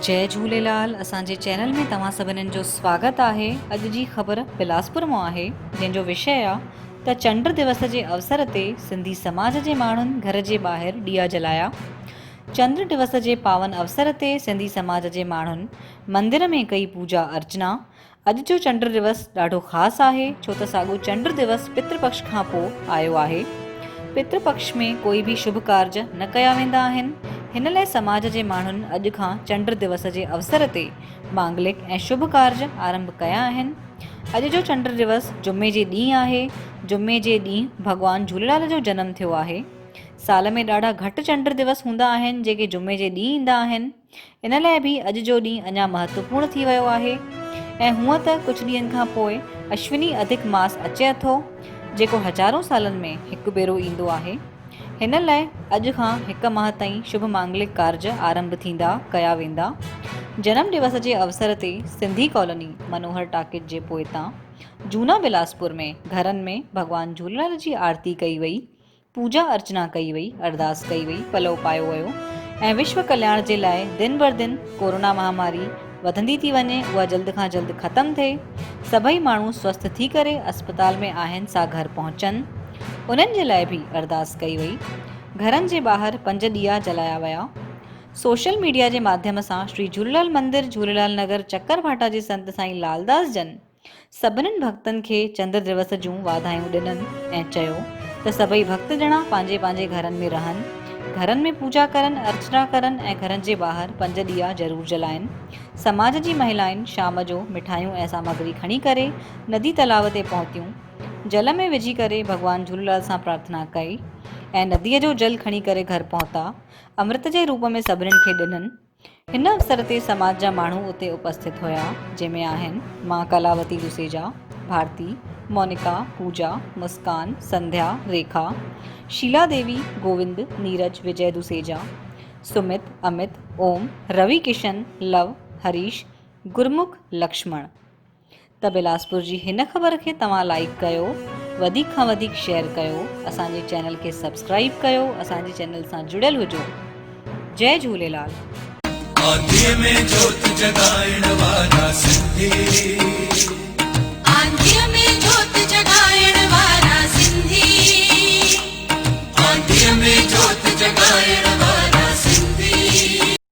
جئي جهوليلال اسان جي چينل ۾ توهان سڀنين جو سواگت آهي اڄ جي خبر بلاسپور مان آهي جنهن جو وشيه آ ته چنڊ دوس جي اوسر تي سنڌي سماج جي ماڻهن گهر جي ٻاهر ڏيئا جلايا چندر دوس جي پاون اوسر تي سنڌي سماج جي ماڻهن مندر ۾ ڪئي پوجا ارچنا اڄ جو چنڊ دوس ڏاڍو خاص آهي ڇو ته ساڳو چنڊ دوس پتر پڪش کان پوء آيو آهي. پتر پڪش ۾ ڪوئي به شڀ ڪارج نه ڪيا ويندا آهن. هن لاء سماج جي ماڻهن اڄ کان چنڊ دوس جي اوسر تي مانگلڪ ۽ شڀ ڪارج آرنڀ ڪيا آهن. اڄ جو چنڊ دوس جمعي جي ڏينهن آهي. جمعي جي ڏينهن ڀڳوان جهوليلال جو جنم ٿيو آهي. سال ۾ ڏاڍا گهٽ چنڊ دوس هوندا آهن جيڪي جمعي جي ڏينهن ايندا آهن. ان لاء به اڄ جو ڏينهن اڃا مهتوپورڻ ٿي ويو آهي ۽ هونء ته ڪجهه ڏينهن کان پوء اشوني اڌڪ ماس اچي اٿو، جيڪو هزارون سالن ۾ هڪ ڀيرو ايندو آهي. هن لاء اڄ کان هڪ ماهه تائين شڀ مانگلڪ ڪارج آرنڀ ٿيندا ڪيا ويندا. جنم ڏيوس جي اوسر تي سنڌي ڪالوني منوهر ٽاڪيز جي پوئتان جونا بلاسپور ۾ گهرن ۾ ڀڳوان جهوليلال جي آرتي ڪئي وئي. پوڄا ارچنا ڪئي وئي، ارداس ڪئي وئي، پلئو پايو ويو ۽ وشو ڪلياڻ جي لاء دن بر دن ڪورونا مهاماري وڌندي ٿي وڃي اها جلد کان جلد ختم ٿئي، سڀئي ماڻهو سوسٿ ٿي ڪري اسپتال ۾ آهن سا گهر پهچن انهن جي لاء به ارداس ڪئي وئي. گهرن جي ٻاهر پنج ڏيئا جلايا ويا. سوشل ميڊيا جي ماڌيم سان شري جهوليلال مندر جهوليلال نگر چڪر ڀاٽا جي سنت سائين لالداس جن سڀنين ڀڳتن کي چندر دوس جون واڌايون ڏنن ۽ چيو ته سڀئي ڀڳت ڄڻا پنهنجي پنهنجي گهرن ۾ رهن، گهرن ۾ پوڄا ڪرن، ارچنا ڪرن ۽ گهرن جي ٻاهر پنج ڏيئا ضرور جلائن. سماج جي مهلائن شام جو مٺايون ۽ سامگري کڻي ڪري ندي تلاء تي پهتيون. جل ۾ وجهي ڪري ڀڳوان جهوليلال سان پرارٿنا ڪئي ۽ نديء جو جل کڻي ڪري گهر پهتا. امرت جي روپ ۾ سڀنين کي ڏنن. هن اوسر تي سماج جا ماڻهو اتي اپسٿت هيا، جنهن ۾ آهن، مان ڪلاوتي دوسيجا، ڀارتي، مونيڪا، پوجا، مسڪان، سنڌيا، ريکا، شيلا ديوي، گووند، نيرج، وجئه دوسيجا، سمت، امت، اوم، روي ڪشن، لو، هريش، گرمک، لڪشمڻ. ته بلاسپور جي هن خبر کي توهان لائيڪ ڪيو وڌيڪ کان وڌيڪ شيئر ڪيو اسان جي چينل کي سبسڪرائيب ڪيو اسان جي چينل سان جڙيل هجو جئي جهوليلال. آڌيء ۾ جوت جڳائڻ وارا سنڌي.